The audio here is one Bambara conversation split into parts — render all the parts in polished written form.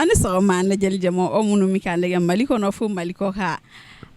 An ni sɔgɔma, an lajɛli jama, aw minnu bɛ k'an lajɛ Mali kɔnɔ fo Mali kɔ kan,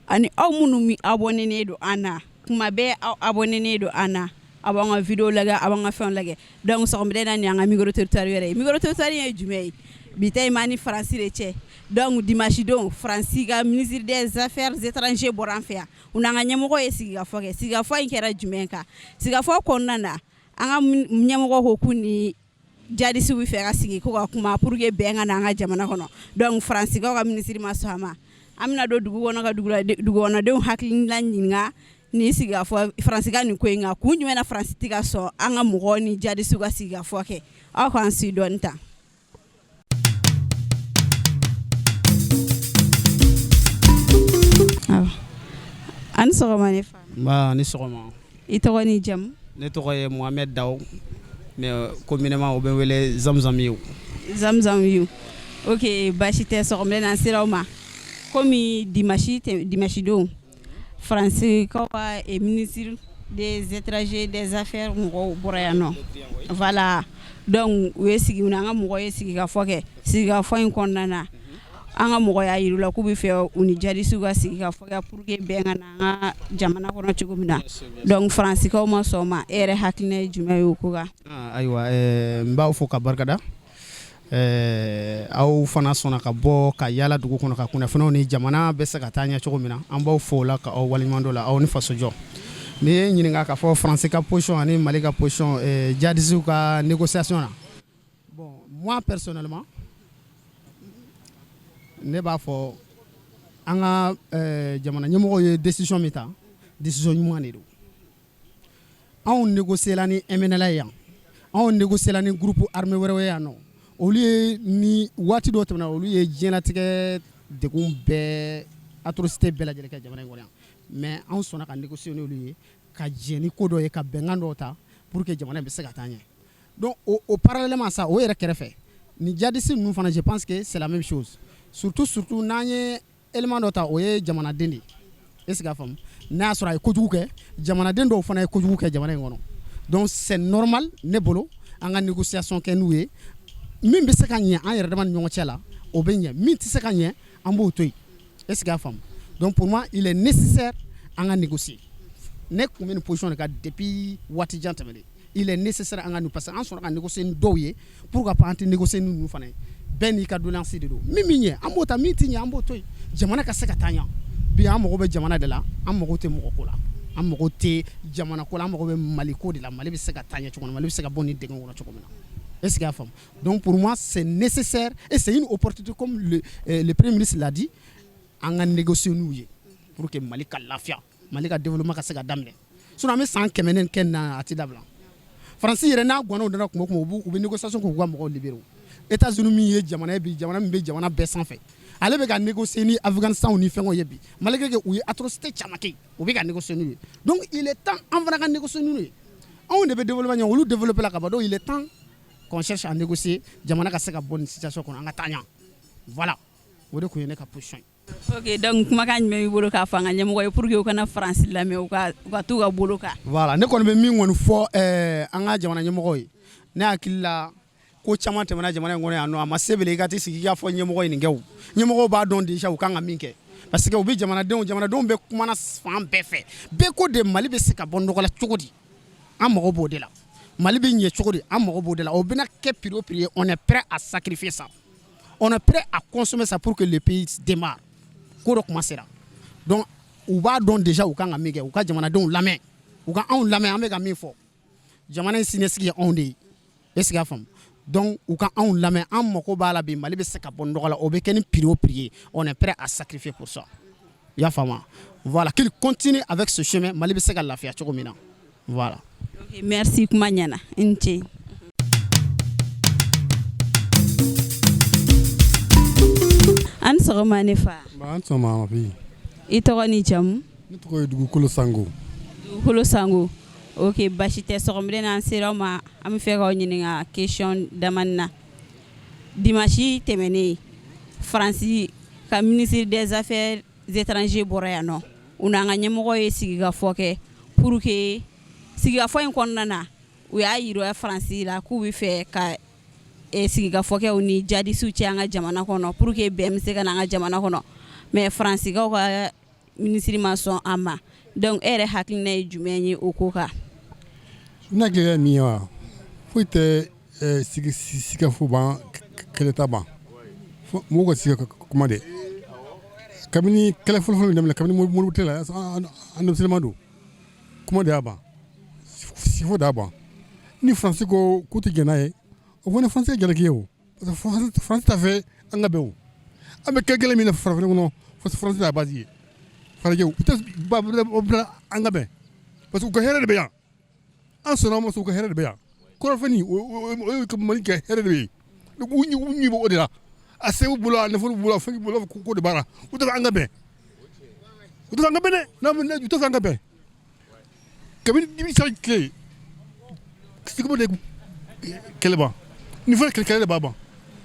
ani aw minnu bɛ abonné don an na kuma bɛɛ, aw abonné don an na, aw b'an ka vidéo lajɛ, aw b'an ka fɛnw lajɛ. Donc sɔgɔmada in na, nin y'an ka micro trottoir yɛrɛ ye. Micro trottoir ye jumɛn ye? Bi ta in b'an ni Faransi de cɛ. Donc dimanche don, Faransi ka ministre des Affaires étrangères bɔra an fɛ yan, u n'an ka ɲɛmɔgɔ ye sigikafɔ kɛ. Sigikafɔ in kɛra jumɛn kan? Sigikafɔ kɔnɔna na, an ka ɲɛmɔgɔ ko k'u ni djihadistes bɛ fɛ ka sigi ko ka kuma pour que bɛn ka na an ka jamana kɔnɔ. Donc Faransikaw ka ministre ma sɔn a ma. An bɛna don dugu kɔnɔ ka dugukɔnɔdenw hakilina ɲininka nin sigikafɔ, Faransi ka nin ko in kan. Kun jumɛn na Faransi tɛ ka sɔn an ka mɔgɔw ni djihadistes ka sigikafɔ kɛ? Aw k'an si dɔɔni ta. A ni sɔgɔma, ne fa. Nba, ni sɔgɔma. I tɔgɔ ni jamu? Ne tɔgɔ ye Mohamed Daw, mais communément u bɛ n wele Zamzam Yiw. Zamzam Yiw, ok, baasi tɛ. Sɔgɔmada in na, an sera aw ma komi dimanche don, Faransikaw ka ministre des étrangers des affaires mɔgɔw bɔra yan nɔ. Voilà, donc u ye sigi, an ka mɔgɔ ye sigikafɔ kɛ. Sigikafɔ in kɔnɔna na, an ka mɔgɔ y'a yir'u la k'u bɛ fɛ u ni djihadistes ka sigikafɔ kɛ pour que bɛn ka na an ka jamana kɔnɔ cogo min na. Donc Faransikaw ma sɔn o ma. E yɛrɛ hakilina ye jumɛn ye o ko kan? Ayiwa, n b'aw fo ka barikada. Aw fana sɔnna ka bɔ ka yaala dugu kɔnɔ ka kunnafoniw ni jamana bɛ se ka taa ɲɛ cogo min na. An b'aw fo o la ka aw waleɲuman dɔn la, aw ni fasojɔ. N'i ye ɲininka k'a fɔ Faransi ka position ani Mali ka position djihadistes ka négociation na, bon, moi personnellement, ne b'a fɔ an ka jamana ɲɛmɔgɔw ye décision min ta, décision ɲuman de don. Anw négocier la ni MNLA ye yan, anw négocier la ni groupe armé wɛrɛw ye yan nɔ. Olu ye ni waati dɔ tɛmɛna, olu ye diɲɛlatigɛ degun bɛɛ, atrocité bɛɛ lajɛlen kɛ jamana in kɔnɔ yan, mais anw sɔnna ka négocier n'olu ye, ka jɛn ni ko dɔ ye, ka bɛnkan dɔw ta pour que jamana in bɛ se ka taa ɲɛ. Donc o parallèlement sa, o yɛrɛ kɛrɛfɛ, ni djihadiste ninnu fana, je pense que c'est la même chose, surtout surtout n'an ye élément dɔ ta, o ye jamanaden de ye. Est ce que y'a faamu? N'a y'a sɔrɔ a ye kojugu kɛ, jamanaden dɔw fana ye kojugu kɛ jamana in kɔnɔ. Donc c'est normal ne bolo, an ka négociation kɛ n'u ye. Min bɛ se ka ɲɛ an yɛrɛ dama ni ɲɔgɔn cɛ la, o bɛ ɲɛ. Min tɛ se ka ɲɛ, an b'o to yen. Est ce que y'a faamu? Donc pour moi, il est nécessaire an ka négocier. Ne tun bɛ nin position de kan depuis waati jan tɛmɛnen. Il est nécessaire an ka nin, parce que an sɔnna ka négocier ni dɔw ye, pourquoi pas an tɛ négocier ni ninnu fana ye? Bɛɛ n'i ka doléance de don. Min bɛ ɲɛ, an b'o ta. Min tɛ ɲɛ, an b'o to yen, jamana ka se ka taa ɲɛ. Bi, an mago bɛ jamana de la, an mago tɛ mɔgɔ ko la, an mago tɛ jamana ko la, an mago bɛ Mali ko de la. Mali bɛ se ka taa ɲɛ cogo min na, Mali bɛ se ka bɔ nin degun kɔnɔ cogo min na. Est ce que y'a faamu? Donc pour moi, c'est nécessaire et c'est une opportunité, comme le premier ministre l'a dit, an ka négocier n'u ye pour que Mali ka lafiya, Mali ka développement ka se ka daminɛ. Sinon an bɛ san 100 ni kɛ na, a tɛ dabila. Faransi yɛrɛ n'a gɔnna, u nana kuma o kuma, u bɛ négociation k'u ka mɔgɔw libérer. États-Unis min ye jamana ye bi, jamana min bɛ jamana bɛɛ sanfɛ, ale bɛ ka négocier ni Afghanistan ni fɛngɛw ye bi, malgré que u ye atrocité caman kɛ, u bɛ ka négocier n'u ye. Donc il est temps an fana ka négocier n'u ye. Anw de bɛ développement ɲɛ, olu développer la ka ban. Donc il est temps qu'on cherche à négocier, jamana ka se ka bɔ nin situation kɔnɔ, an ka taa ɲɛ. Voilà, o de tun ye ne ka position ye. Ok, donc kumakan jumɛn b'i bolo k'a fɔ an ka ɲɛmɔgɔ ye pour que u kana Faransi lamɛn, u ka t'u ka bolo kan? Voilà, ne kɔni bɛ min kɔni fɔ an ka jamana ɲɛmɔgɔw ye, ne hakili la, ko caman tɛmɛna jamana in kɔnɔ yan nɔ, a ma se bele i ka t'i sigi i k'a fɔ ɲɛmɔgɔ ye nin kɛ. O ɲɛmɔgɔw b'a dɔn déjà u kan ka min kɛ, parce que u bɛ jamanadenw bɛ kumana fan bɛɛ fɛ. Bɛɛ ko de Mali bɛ se ka bɔ nɔgɔ la cogo di? An mago b'o de la. Mali bɛ ɲɛ cogo di? An mago b'o de la. O bɛna kɛ prix o prix ye, on est prêt à sacrifier ça, on est prêt à consommer ça pour que le pays démarre. Ko dɔ kuma sera. Donc u b'a dɔn déjà u kan ka min kɛ. U ka jamanadenw lamɛn, u ka anw lamɛn, an bɛ ka min fɔ. Jamana in siniɲɛsigi ye anw de ye. Est ce que y'a faamu? Donc u ka anw lamɛn, an mago b'a la bi, Mali bɛ se ka bɔ nɔgɔ la, o bɛ kɛ ni prix o prix ye, on est prêt à sacrifier pour ça. I y'a faamu? Voilà, qu'il continue avec ce chemin, Mali bɛ se ka lafiya cogo min na. Voilà. Ok, merci, kuma ɲɛna, i ni ce. An ni sɔgɔma, ne fa. An sɔgɔma, ma fille. I tɔgɔ ni jamu? Ne tɔgɔ ye Dugukolo Sango. Dugukolo Sango, ok, basi tɛ. Sɔgɔmada in na, an sera aw ma, an bɛ fɛ k'aw ɲininka question damani na. Dimanche tɛmɛnen, Faransi ka ministre des Affaires étrangères bɔra yan nɔ, u n'an ka ɲɛmɔgɔ ye sigikafɔ kɛ pour que sigikafɔ in kɔnɔna na, u y'a yira Faransi la k'u bɛ fɛ ka sigikafɔ kɛ u ni jadisiw cɛ an ka jamana kɔnɔ pour que bɛn bɛ se ka na an ka jamana kɔnɔ, mais Faransikaw ka minisiri ma sɔn a ma. Donc e yɛrɛ hakilina ye jumɛn ye o ko kan? Ne hakilina ye min ye wa, foyi tɛ sigikafɔ ban, kɛlɛ ta ban. Mɔgɔw ka sigi ka kuma de. Kabini kɛlɛ fɔlɔfɔlɔ min daminɛ, kabini Modibo tile la, an denmisɛnninma don, kuma de y'a ban, sigikafɔ de y'a ban. Ni Faransi ko k'u tɛ jɛn n'a ye, o fana Faransi ye jalaki ye o, parce que Faransi t'a fɛ an ka bɛn o. An bɛ kɛlɛ kelen min na farafinna kɔnɔ, Faransi de y'a base ye. Farajɛw u tɛ bila an ka bɛn, parce que u ka hɛrɛ de bɛ yan. An sɔnna ma sɔn, u ka hɛrɛ de bɛ yan. Kɔrɔfɛni o ye Mali ka hɛrɛ de ye. Donc u ɲɛ bɛ o de la. A se b'u bolo, a nafolo b'u bolo, a fɛn b'u bolo, k'o de baara. U tɛ fɛ an ka bɛn, u tɛ fɛ an ka bɛn dɛ, u tɛ fɛ an ka bɛn. Kabini Dibi Sali tile, sigibɔ de kɛlɛ ban, nin fana kɛlɛ de b'a ban.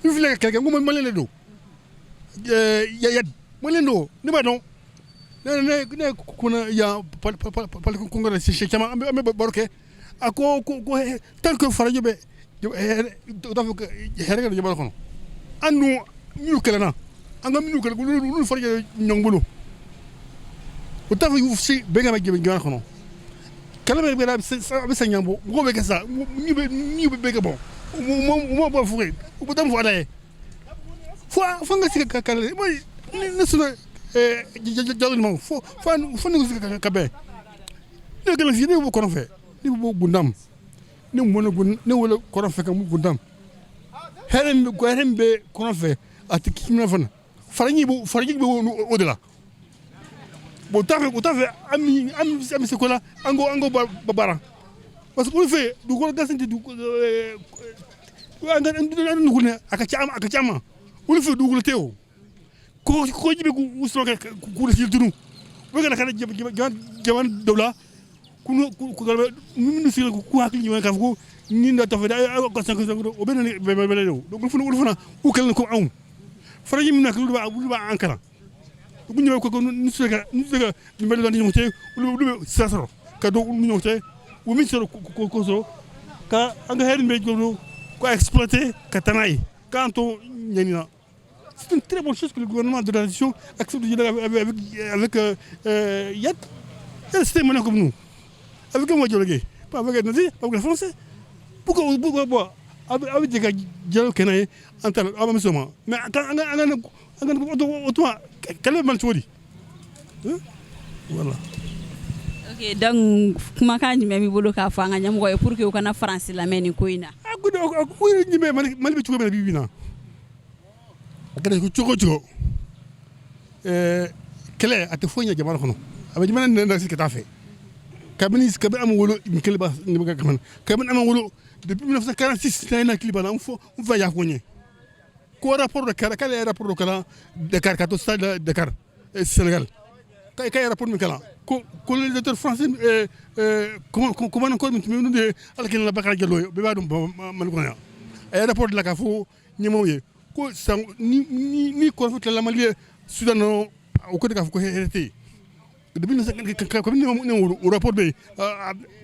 N filɛ ka kɛlɛ kɛ, n ko malien de don, malien don, ne b'a dɔn. Ne kunna yan pali congrès siɲɛ caman, an bɛ baro kɛ. A ko tant que farajɛ bɛ, u t'a fɔ hɛrɛ ka don jamana kɔnɔ. An dun minnu kɛlɛna, an ka minnu kɛlɛ, olu farajɛ ɲɔgɔn bolo, u t'a fɔ si bɛn ka na jamana kɔnɔ. Kɛlɛ bɛ a bɛ sa ɲɛnabɔ, mɔgɔw bɛ kɛ sa, min bɛ bɛɛ kɛ bɔ, u ma bɔ fo u bɛ taa fɔ Ala ye fo an ka se ka kɛlɛ. Ne sɔnna jalo ma fo ne ka se ka bɛn. Ne kɛlɛ fi, ne bɔ kɔrɔn fɛ, ne bɛ bɔ Gundam, ne mɔne, ne wolo kɔrɔn fɛ ka mun Gundam. Hɛrɛ min bɛ kɔrɔn fɛ, a tɛ k'i fana. Farajɛ bɛ o de la. Bon, u t'a fɛ an bɛ se ko la, an ko baara, parce que olu fɛ dugukolo gasen tɛ an nugu a ka ca ma. Olu fɛ dugukolo tɛ o ko ji bɛ k'u sɔrɔ k'u tunu, u bɛ ka na jamana dɔw la minnu sigi k'u hakili ɲuman k'a fɔ ko nin dɔ tɔfɛ ka san o bɛ na ni bɛnbɛn ye. Donc olu fana u kɛlen ko anw farajɛ minnu hakili olu b'an kalan, u bɛ ko n'u se ka nin bɛɛ ni ɲɔgɔn cɛ, olu bɛ sira sɔrɔ ka don u ni ɲɔgɔn cɛ, u min sɔrɔ ko sɔrɔ ka an ka hɛrɛ bɛ jɔ ko exploiter ka taa n'a ye k'an to ɲɛni na. C'est une très bonne chose que le gouvernement de la nation accepte de dialogue avec Iyad. C'était maintenant comme nous. Avec moi, dialoguer. Pas avec les nazis, pas avec les Français. Pourquoi avec des dialogue kɛ n'a ye, an ta an bɛ sɔn ma, mais an ka o tuma kɛlɛ bɛ mali cogo di? Voilà. Ok, donc kumakan jumɛn b'i bolo k'a fɔ an ka ɲɛmɔgɔ ye pour que u kana Faransi lamɛn nin ko in na? A ko yɛrɛ ɲɛ bɛ Mali bɛ cogo min na bi bi in na, a kɛra cogo o cogo, kɛlɛ a tɛ foyi ɲɛ jamana kɔnɔ, a bɛ jamana nɛnɛ ka taa fɛ. Kabini an ma wolo nin kɛlɛ ba nin bɛ kɛ, kabini an ma wolo, depuis 1946 n'a hakili b'a la, n fa y'a fɔ n ye ko rapport dɔ kɛra, k'ale ye rapport dɔ kalan Dakar, ka to stade Dakar Sénégal, k'a ye rapport min kalan ko colonisateur français commandant ko min tun bɛ minnu de Ala kelen la Bakari Jalo ye, bɛɛ b'a dɔn Mali kɔnɔ yan. A ye rapport dilan k'a fɔ ɲɛmaaw ye ko san ni kɔrɔfɔ tilala Mali ye Sudan nɔ, o ko de k'a fɔ ko hɛrɛ tɛ yen. Depuis kabini ne wolo, o rapport bɛ yen.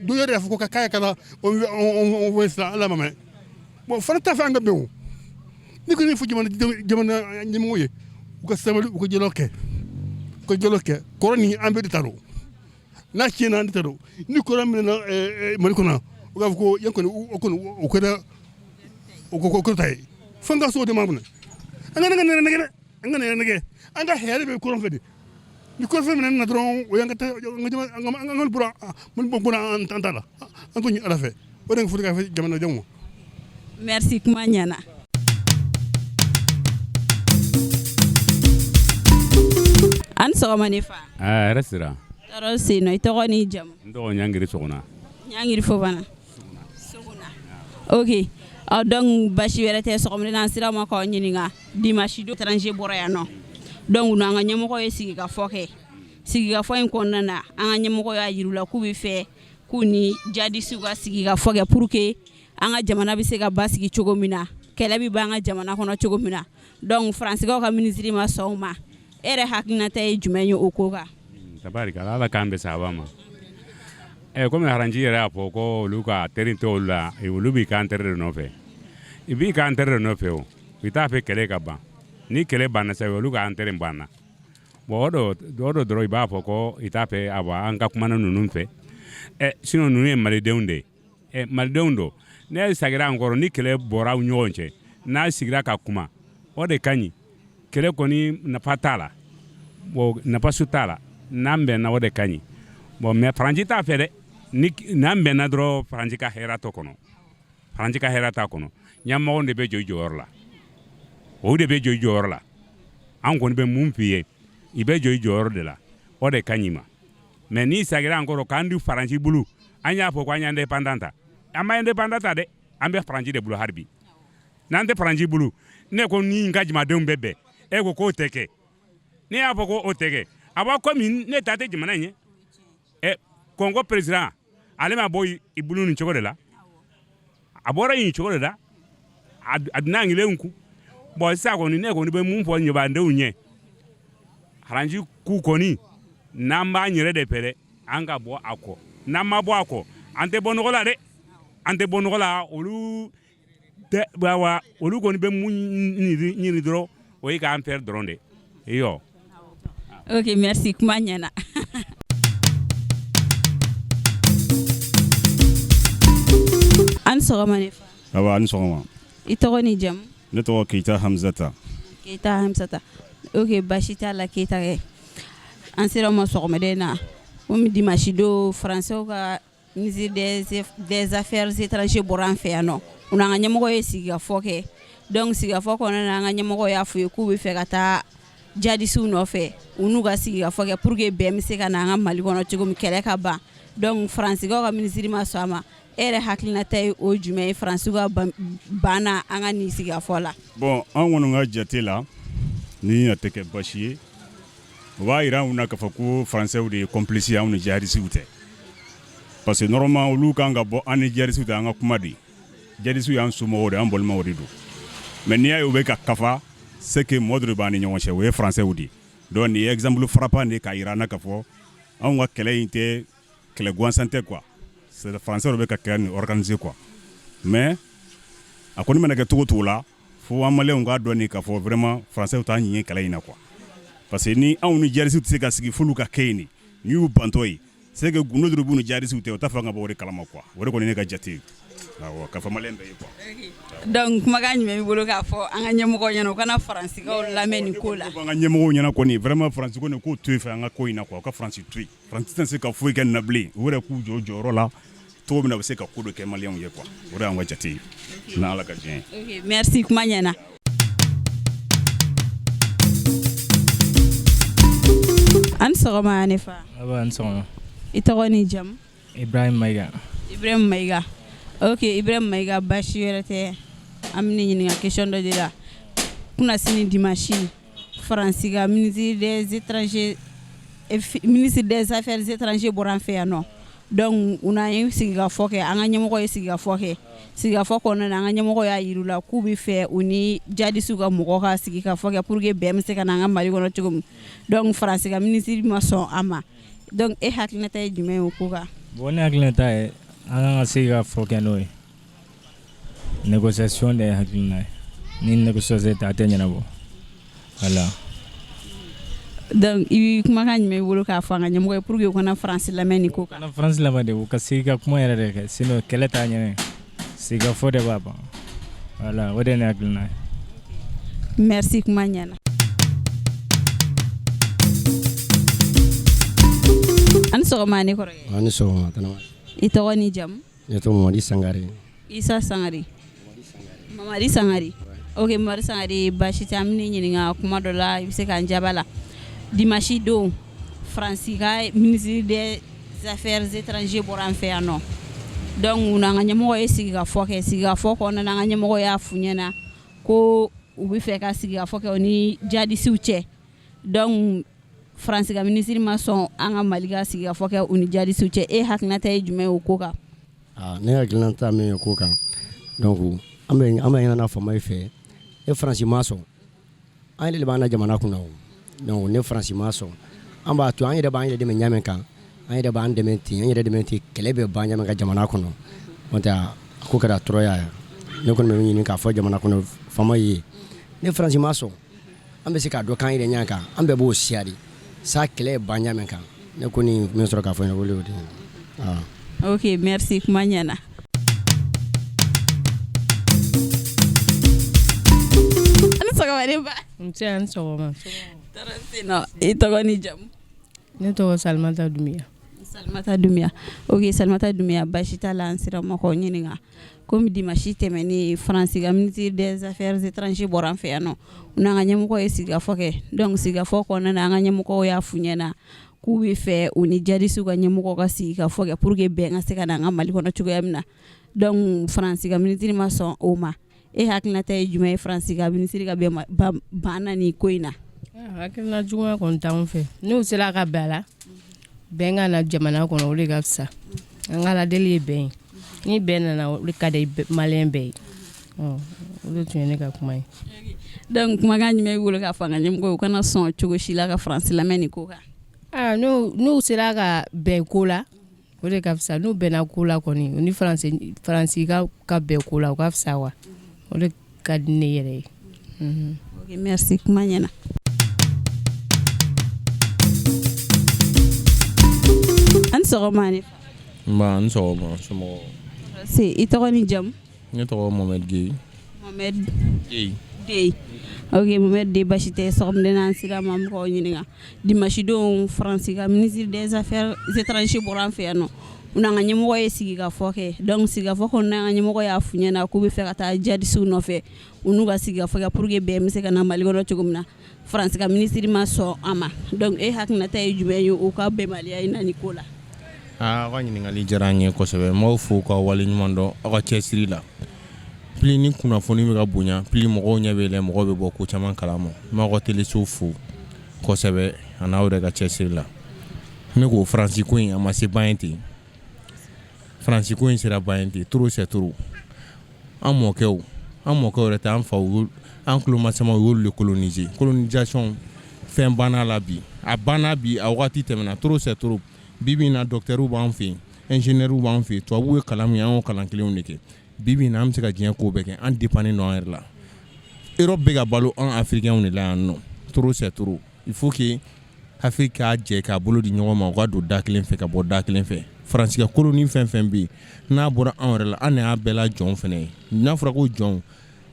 Dɔ yɛrɛ y'a fɔ ko k'a ye kalan on voit sisan, Ala ma mɛn. Bon, fana t'a fɛ an ka bɛn o. Ne ko ne fɔ jamana ɲɛmɔgɔw ye, u ka sabali, u ka dialogue kɛ, u ka dialogue kɛ. Kɔrɔ ni an bɛɛ de ta don, n'a tiɲɛna an de ta don. Ni kɔrɔ minɛna Mali kɔnɔ, u b'a fɔ ko yan kɔni o kɔni o kɛra o ko ta ye. Fo n ka so o de ma minɛ, an ka nɛgɛ dɛ, an ka nɛgɛ, an ka hɛrɛ bɛ kɔrɔn fɛ de. Ni kɔrɔfɛ minɛ na dɔrɔn, o y'an ka an ka bɔra Mali bɔra an ta la, an t'o ɲini Ala fɛ. O de fɔ ka fɔ jamanadenw ma. Merci, kuma ɲɛna. An sɔgɔma ne fa. Aa, hɛrɛ sira. Tɔɔrɔ sen nɔ, i tɔgɔ n'i jamu? N tɔgɔ Ɲangiri Sogona. Ɲangiri Fofana. Sogona. Ok. Donc basi wɛrɛ tɛ, sɔgɔmada in na an sera ma k'aw ɲininka. Dimanche don étranger bɔra yan nɔ. Donc n'an ka ɲɛmɔgɔ ye sigikafɔ kɛ. Sigikafɔ in kɔnɔna na, an ka ɲɛmɔgɔ y'a yir'u la k'u bɛ fɛ k'u ni jadisiw ka sigikafɔ kɛ pour que an ka jamana bɛ se ka basigi cogo min na, kɛlɛ bɛ ban an ka jamana kɔnɔ cogo min na. Donc Faransikaw ka minisiri ma sɔn o ma. E yɛrɛ hakilinata ye jumɛn ye o ko kan? Tabarikala, Ala k'an bɛn sababa ma. Komi Haranci yɛrɛ y'a fɔ ko olu ka teri tɛ olu la, olu b'i kan teri de nɔfɛ. I b'i ka intérêt de nɔfɛ o, i t'a fɛ kɛlɛ ka ban. Ni kɛlɛ banna sa, olu ka intérêt banna. Bon, o do dɔrɔn i b'a fɔ ko i t'a fɛ awa an ka kumana ninnu fɛ. Ɛ sinon ninnu ye malidenw de ye. Ɛ malidenw don, ne sagira an kɔrɔ ni kɛlɛ bɔra aw ɲɔgɔn cɛ, n'a sigira ka kuma, o de ka ɲi. Kɛlɛ kɔni nafa t'a la, bon, nafa su t'a la. N'an bɛnna, o de ka ɲi. Bon, mais faransi t'a fɛ dɛ. Ni n'an bɛnna dɔrɔn, faransi ka hɛrɛ t'o kɔnɔ, faransi ka hɛrɛ t'a kɔnɔ. Ɲɛmɔgɔw de bɛ jɔ i jɔyɔrɔ la, o de bɛ jɔ i jɔyɔrɔ la. An kɔni bɛ mun f'i ye, i bɛ jɔ i jɔyɔrɔ de la, o de ka ɲi ma. Mais n'i sagira an kɔrɔ k'an di faransi bolo, an y'a fɔ ko an y'an indépendant ta, an ma indépendant ta dɛ, an bɛ faransi de bolo hali bi. N'an tɛ faransi bolo, ne ko ni n ka jamadenw bɛ bɛn, e ko k'o tɛ kɛ. Ne y'a fɔ ko o tɛ kɛ, a b'a komi ne ta tɛ jamana in ye. Ɛ Kɔngo président, ale ma bɔ i bolo nin cogo de la, a bɔra yen cogo de la, a donna angilenw kun. Bon, sisan kɔni, ne kɔni bɛ mun fɔ ɲabandenw ɲɛ, faransi k'u kɔni n'an b'an yɛrɛ de fɛ dɛ, an ka bɔ a kɔ. N'an ma bɔ a kɔ, an tɛ bɔ nɔgɔ la dɛ, an tɛ bɔ nɔgɔ la. Olu tɛ wa, olu kɔni bɛ mun ɲini dɔrɔn, o ye k'an fɛ dɔrɔn de iyo. Ok, merci, kuma ɲɛna. An sɔgɔma ne fa. Awa, ni sɔgɔma. I tɔgɔ ni jamu? Ne tɔgɔ Keyita Hamzata. Keyita Hamzata, ok, basi t'a la. Keyita kɛ, an sera ma sɔgɔmada in na komi dimanche don, français ka ministre des affaires étrangères bɔra an fɛ yan nɔ. U n'an ka ɲɛmɔgɔ ye sigikafɔ kɛ. Donc sigikafɔ kɔnɔna na, an ka ɲɛmɔgɔ y'a f'u ye k'u bɛ fɛ ka taa jadisiw nɔfɛ, u n'u ka sigikafɔ kɛ pour que bɛn bɛ se ka na an ka Mali kɔnɔ cogo min, kɛlɛ ka ban. Donc faransikaw ka ministre ma sɔn a ma. E yɛrɛ hakilinata ye o jumɛn ye, faransiw ka ban na an ka nin sigikafɔ la? Bon, an kɔni ka jate la, ni a tɛ kɛ basi ye, o b'a yira anw na k'a fɔ ko faransɛw de ye complice ye, anw ni jihadisiw tɛ. Parce que normalement, olu kan ka bɔ an ni jihadisiw tɛ, an ka kuma de. Jihadisiw y'an somɔgɔw de, an balimaw de don. Mais n'i y'a ye u bɛ ka kafa, c'est que mɔgɔ dɔ de b'an ni ɲɔgɔn cɛ, o ye faransɛw de ye. Donc nin ye exemple frappant de ye k'a yira an na k'a fɔ anw ka kɛlɛ in tɛ kɛlɛ gansan tɛ quoi, c'est faransɛw de bɛ ka kɛlɛ nin organiser quoi. Mais a kɔni mana kɛ cogo cogo la, fo an maliyɛnw k'a dɔn nin k'a fɔ vraiment faransɛw t'an ɲɛ kɛlɛ in na quoi. Parce que ni anw ni jihadisiw tɛ se ka sigi f'olu ka kɛ yen de, n'i y'u bantɔ ye, c'est que gundo dɔ b'u ni jihadisiw tɛ, o t'a fɔ an ka bɔ o de kalama quoi. O de kɔni ne ka jate ye, awɔ, k'a fɔ maliyɛn bɛɛ ye quoi. Donc kumakan jumɛn b'i bolo k'a fɔ an ka ɲɛmɔgɔw ɲɛna, u kana faransikaw lamɛn nin ko la? An ka ɲɛmɔgɔw ɲɛna kɔni, vraiment faransi ko nin k'o to yen fɛ an ka ko in na quoi. U ka faransi to yen, faransi tɛna se ka foyi kɛ nin na bilen. U yɛrɛ k'u jɔ jɔyɔrɔ la cogo min na, u bɛ se ka ko dɔ kɛ maliyɛnw ye quoi. O de y'an ka jate ye, n'Ala ka diɲɛ ye. Ok, merci, kuma ɲɛna. An sɔgɔma ne fa. Aba, ni sɔgɔma. I tɔgɔ ni jamu? Ibrahim Mayiga. Ibrahim Mayiga, ok. Ibrahim Mayiga, basi wɛrɛ tɛ, an bɛna ɲininka question dɔ de la. Kunasini dimanche, Faransi ka ministre des étrangers, ministre des affaires étrangères bɔra an fɛ yan nɔ. Donc u n'an ye sigikafɔ kɛ, an ka ɲɛmɔgɔ ye sigikafɔ kɛ. Sigikafɔ kɔnɔna na, an ka ɲɛmɔgɔ y'a yir'u la k'u bɛ fɛ u ni jadisiw ka mɔgɔ ka sigikafɔ kɛ pour que bɛn bɛ se ka na an ka Mali kɔnɔ cogo min. Donc Faransi ka ministre ma sɔn a ma. Donc e hakilinata ye jumɛn ye o ko kan? Bon, ne hakilinata ye an kan ka se ka fɔ kɛ n'o ye négociation de ye hakilina ye. Ni négociation tɛ, a tɛ ɲɛnabɔ, voilà. Donc i bɛ kumakan jumɛn b'i bolo k'a fɔ an ka ɲɛmɔgɔ ye pour que u kana Faransi lamɛn nin ko kan? Kana Faransi lamɛn de, u ka sigi ka kuma yɛrɛ de kɛ, sinon kɛlɛ t'a ɲɛ, sigikafɔ de b'a ban, voilà, o de ye ne hakilina ye. Merci, kuma ɲɛna. An sɔgɔma ne kɔrɔkɛ. A ni sɔgɔma tana. I tɔgɔ ni jamu? Ne tɔgɔ Mamadi Sangare. Isa Sangare, Mamadi Sangare, ok. Mamadi Sangare, basi tɛ. An bɛn'i ɲininka kuma dɔ la, i bɛ se k'an jaabi a la. Dimanche don, Faransi ka ministre des affaires étrangères bɔra an fɛ yan nɔ. Donc u n'an ka ɲɛmɔgɔ ye sigikafɔ kɛ. Sigikafɔ kɔnɔna na, an ka ɲɛmɔgɔ y'a f'u ɲɛna ko u bɛ fɛ ka sigikafɔ kɛ u ni jadisiw cɛ. Donc Faransi ka ministre ma sɔn an ka Mali ka sigikafɔ kɛ u ni jadisiw cɛ. E hakilinata ye jumɛn ye o ko kan? Ne hakilinata min ye o ko kan, donc an bɛ ɲinina faama fɛ e Faransi ma sɔn, an yɛrɛ de b'an na jamana kunna o. Donc ne Faransi ma sɔn, an b'a to an yɛrɛ b'an yɛrɛ dɛmɛ ɲa min kan, an yɛrɛ b'an dɛmɛ ten, an yɛrɛ dɛmɛ ten, kɛlɛ bɛ ban ɲa min ka jamana kɔnɔ. N'o tɛ a ko kɛra tɔɔrɔya ye. Ne kɔni bɛ min ɲini k'a fɔ jamana kɔnɔ faama ye, ni Faransi ma sɔn, an bɛ se k'a dɔn k'an yɛrɛ ɲɛ kan, an bɛɛ b'o siya de sa kɛlɛ ban ɲa min kan. Ne kɔni min sɔrɔ k'a fɔ ɲɛna, o de y'o de ye. Ok, merci, kuma ɲɛna. Ani sɔgɔma ne ba. Nse, ani sɔgɔma. Tɔɔrɔ tɛ yen nɔ. I tɔgɔ ni jamu? Ne tɔgɔ Salimata Dunbiya. Salimata Dunbiya, ok. Salimata Dunbiya, basi t'a la. An sera mɔgɔw ɲininka komi dimanche tɛmɛnen, Faransi ka ministre des Affaires étrangères bɔra an fɛ yan nɔ, u n'an ka ɲɛmɔgɔ ye sigikafɔ kɛ. Donc sigikafɔ kɔnɔna na, an ka ɲɛmɔgɔw y'a f'u ɲɛna k'u bɛ fɛ u ni djihadistes ka ɲɛmɔgɔ ka sigikafɔ kɛ pour que bɛn ka se ka na an ka Mali kɔnɔ cogoya min na. Donc Faransi ka ministre ma sɔn o ma. E hakilinata ye jumɛn ye Faransi ka ministre ka bɛn ban na nin ko in na? Hakilina juguya kɔni t'anw fɛ. N'u sera ka bɛn a la, bɛn ka na jamana kɔnɔ, o de ka fisa. An ka Ala deli ye bɛn ye. Ni bɛn nana, o de ka di maliyɛn bɛɛ ye. O de tun ye ne ka kuma ye. Donc kumakan jumɛn b'i bolo k'a fɔ an ka ɲɛmɔgɔ ye, u kana sɔn cogo si la ka Faransi lamɛn nin ko kan? Aa, n'u sera ka bɛn ko la, o de ka fisa. N'u bɛnna ko la kɔni, u ni Faransi ka bɛn ko la, o ka fisa wa, o de ka di ne yɛrɛ ye. Ok, merci, kuma ɲɛna. Ani sɔgɔma ne. Nba, ni sɔgɔma, somɔgɔw? Se, i tɔgɔ ni jamu? Ne tɔgɔ Mohamed Gueye. Mohamed Gueye. Gueye, ok. Mohamed de, basi tɛ. Sɔgɔmada in na, an sera ma mɔgɔw ɲininka, dimanche don, Faransi ka ministre des Affaires étrangères bɔra an fɛ yan nɔ, u n'an ka ɲɛmɔgɔ ye sigikafɔ kɛ. Donc sigikafɔ kɔnɔna, an ka ɲɛmɔgɔ y'a f'u ɲɛna k'u bɛ fɛ ka taa djihadistes nɔfɛ, u n'u ka sigikafɔ kɛ pour que bɛn bɛ se ka na Mali kɔnɔ cogo min na. Faransi ka ministre ma sɔn a ma. Donc e hakilinata ye jumɛn ye u ka bɛnbaliya in na nin ko la? Aa, aw ka ɲininkali diyara n ye kosɛbɛ. N b'aw fo k'aw waleɲuman dɔn aw ka cɛsiri la. Plus ni kunnafoni bɛ ka bonya, plus mɔgɔw ɲɛ bɛ yɛlɛ, mɔgɔw bɛ bɔ ko caman kalama. N b'aw ka teleso fo kosɛbɛ a n'aw yɛrɛ ka cɛsiri la. Ne ko Faransi ko in, a ma se ban ye ten. Faransi ko in sera ban ye ten. Trop c'est trop. An mɔkɛw, an mɔkɛw yɛrɛ tɛ, an faw, an tulomasamaw y'olu de coloniser. Colonisation fɛn banna la bi, a banna bi, a wagati tɛmɛna. Trop c'est trop. Bi bi in na, docteur b'an fɛ yen, ingénieur b'an fɛ yen. Tubabuw ye kalan min, an y'o kalan kelenw de kɛ. Bi bi in na, an bɛ se ka diɲɛ ko bɛɛ kɛ. An dépendant don an yɛrɛ la. Europe bɛ ka balo an africains de la yan nɔ. Trop c'est trop. Il faut que Afrique k'a jɛ k'a bolo di ɲɔgɔn ma, u ka don da kelen fɛ ka bɔ da kelen fɛ. Faransi ka colonie fɛn fɛn bɛ yen, n'a bɔra anw yɛrɛ la, an de y'a bɛɛ la jɔn fana ye. N'a fɔra ko jɔn,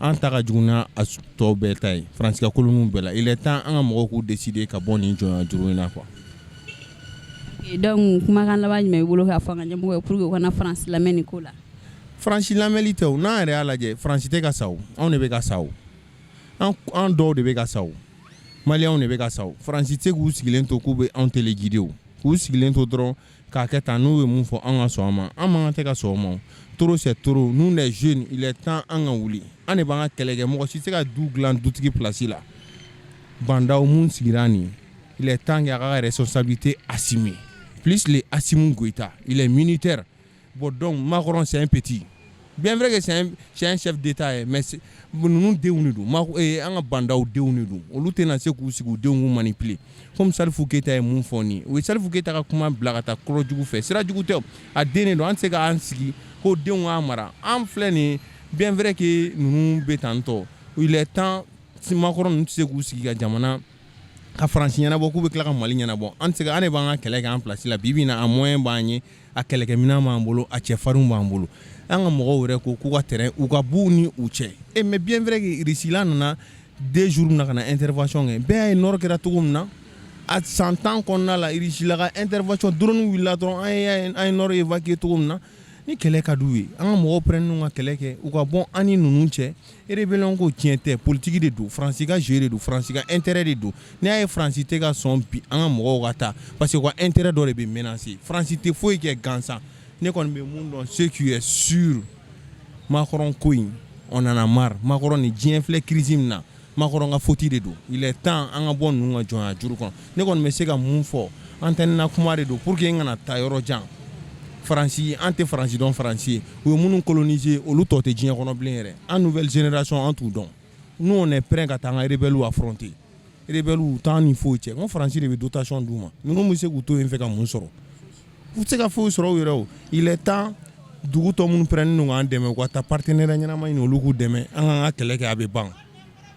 an ta ka jugu n'a tɔw bɛɛ ta ye, Faransi ka colonie bɛɛ la. Il est temps an ka mɔgɔw k'u décider ka bɔ nin jɔnya juru in na quoi. Donc kumakan laban jumɛn b'i bolo k'a fɔ an ka ɲɛmɔgɔ ye pour que u kana Faransi lamɛn nin ko la? Faransi lamɛnli tɛ o. N'an yɛrɛ y'a lajɛ, Faransi tɛ ka sa o, anw de bɛ ka sa o. An dɔw de bɛ ka sa o, maliyɛnw de bɛ ka sa o. Faransi tɛ se k'u sigilen to k'u bɛ anw téléguider o, k'u sigilen to dɔrɔn k'a kɛ tan. N'u ye mun fɔ, an ka sɔn a ma. An man kan tɛ ka sɔn o ma. Trop c'est trop. Nous les jeunes, il est temps an ka wuli. An de b'an ka kɛlɛ kɛ. Mɔgɔ si tɛ se ka du dilan dutigi place la. Bah N'Daw mun sigira nin, il est temps k'a ka responsabilité assumer. Plus le Assimi Goïta, il est militaire. Bon, donc Macron, c'est un petit, bien vrai que c'est un chef d'État ye, mais ninnu denw de don. An ka Bah N'Daw denw de don. Olu tɛna se k'u sigi u denw k'u manipuler comme Salifou Keita ye mun fɔ nin ye. O ye Salifou Keita ka kuma bila ka taa kɔrɔ jugu fɛ, sira jugu tɛ, a den de don. An tɛ se k'an sigi ko denw k'an mara. An filɛ nin ye, bien vrai que ninnu bɛ tan tɔ, il est temps. Macron ninnu tɛ se k'u sigi ka jamana ka Faransi ɲɛnabɔ k'u bɛ tila ka Mali ɲɛnabɔ. An tɛ se ka, an de b'an ka kɛlɛ kɛ an place la. Bi bi in na, a moyen b'an ye, a kɛlɛkɛminɛn b'an bolo, a cɛfarinw b'an bolo. An ka mɔgɔw yɛrɛ ko k'u ka terrain u ka b'u ni u cɛ e. Mais bien vrai que Russie la nana 2 jours na ka na intervention kɛ, bɛɛ y'a ye nord kɛra cogo min na. A san 10 kɔnɔna la, Russie la ka intervention, drone wulila dɔrɔn, an ye nord évacuer cogo min na. Ni kɛlɛ ka d'u ye, an ka mɔgɔw pɛrɛnnen ka kɛlɛ kɛ, u ka bɔ an ni ninnu cɛ. Rébellion ko tiɲɛ tɛ, politique de don. Faransi ka jeu de don, Faransi ka intérêt de don. N'i y'a ye Faransi tɛ ka sɔn bi an ka mɔgɔw ka taa, parce que u ka intérêt dɔ de bɛ menacer. Faransi tɛ foyi kɛ gansan. Ne kɔni bɛ mun dɔn, ce qui est sûr, Macron ko in, on en a marre. Macron ni diɲɛ filɛ crise min na, Macron ka faute de don. Il est temps an ka bɔ ninnu ka jɔnya juru kɔnɔ. Ne kɔni bɛ se ka mun fɔ, antenne na kuma de don pour que n kana taa yɔrɔ jan. Faransi, an tɛ Faransi dɔn. Faransi ye, u ye minnu coloniser, olu tɔ tɛ diɲɛ kɔnɔ bilen yɛrɛ. An nouvelle génération, an t'u dɔn. Nous, on est prêt ka taa an ka rebelles affronter. Rebelles u t'an ni foyi cɛ. N ko Faransi de bɛ dotation d'u ma. Ninnu bɛ se k'u to yen fɛ ka mun sɔrɔ? U tɛ se ka foyi sɔrɔ u yɛrɛ o. Il est temps. Dugu tɔ minnu pɛrɛnnen don k'an dɛmɛ, u ka taa partenaire ɲɛnama ɲini, olu k'u dɛmɛ, an k'an ka kɛlɛ kɛ, a bɛ ban.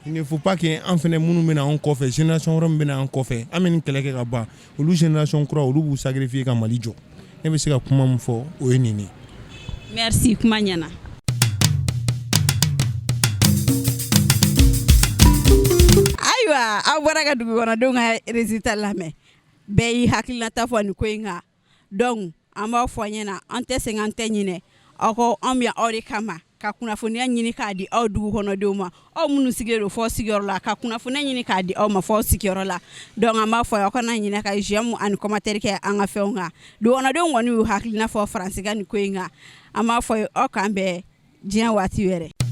Il ne faut pas que an fɛnɛ minnu bɛna an kɔfɛ, génération wɛrɛ min bɛna an kɔfɛ, an bɛ nin kɛlɛ kɛ ka ban, olu génération kura, olu b'u sacrifier ka Mali jɔ. Ne bɛ se ka kuma min fɔ, o ye nin de ye. Merci, kuma ɲɛna. Ayiwa, aw bɔra ka dugukɔnɔdenw ka résultat lamɛn. Bɛɛ y'i hakilinata fɔ nin ko in kan. Donc an b'aw fɔ ɲɛna, an tɛ sɛgɛn, an tɛ ɲinɛ aw kɔ. Anw bɛ aw de kama ka kunnafoniya ɲini k'a di aw dugukɔnɔdenw ma, aw minnu sigilen don fɔ sigiyɔrɔ la, ka kunnafoniya ɲini k'a di aw ma fɔ sigiyɔrɔ la. Donc an b'a fɔ aw kana ɲinɛ ka j'aime ani commentaire kɛ an ka fɛnw kan. Dugukɔnɔdenw kɔni y'u hakilina fɔ Faransi ka nin ko in kan. An b'a fɔ aw k'an bɛn diɲɛ waati wɛrɛ.